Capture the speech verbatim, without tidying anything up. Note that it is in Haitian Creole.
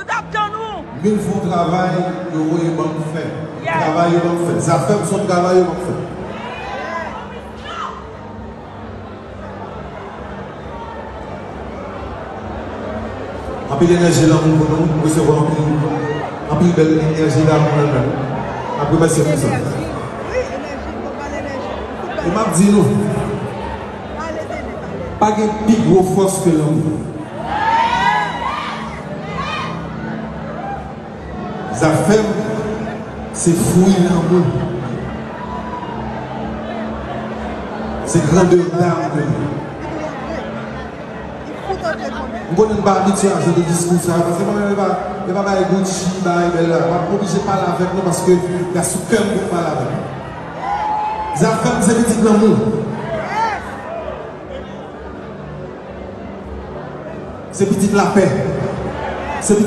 T ap tann ou. Milfou travay, yo voye ban m fè. Travay yo ban m fè. Zafèm se yon travay yo ban m fè. Anpil enèji, lanmou pou nou. M resevwa anpil, anpil bèl enèji, lanmou nan men nou. N ap remèsye pou sa. E m ap di nou, pa gen pi gwo fòs ke lanmou. Zafèm se fwi lanmou. Se grandè dam ke li. M konnen m pa abitye a jan de diskou sa yo, paske mwen menm e pa, e pa bay Gucci, bay bèl la. M ap oblije pale avèk nou paske y a sou kè m pou m pale avèk nou. Zafèm se pitit lanmou. Se pitit lapè. Se pitit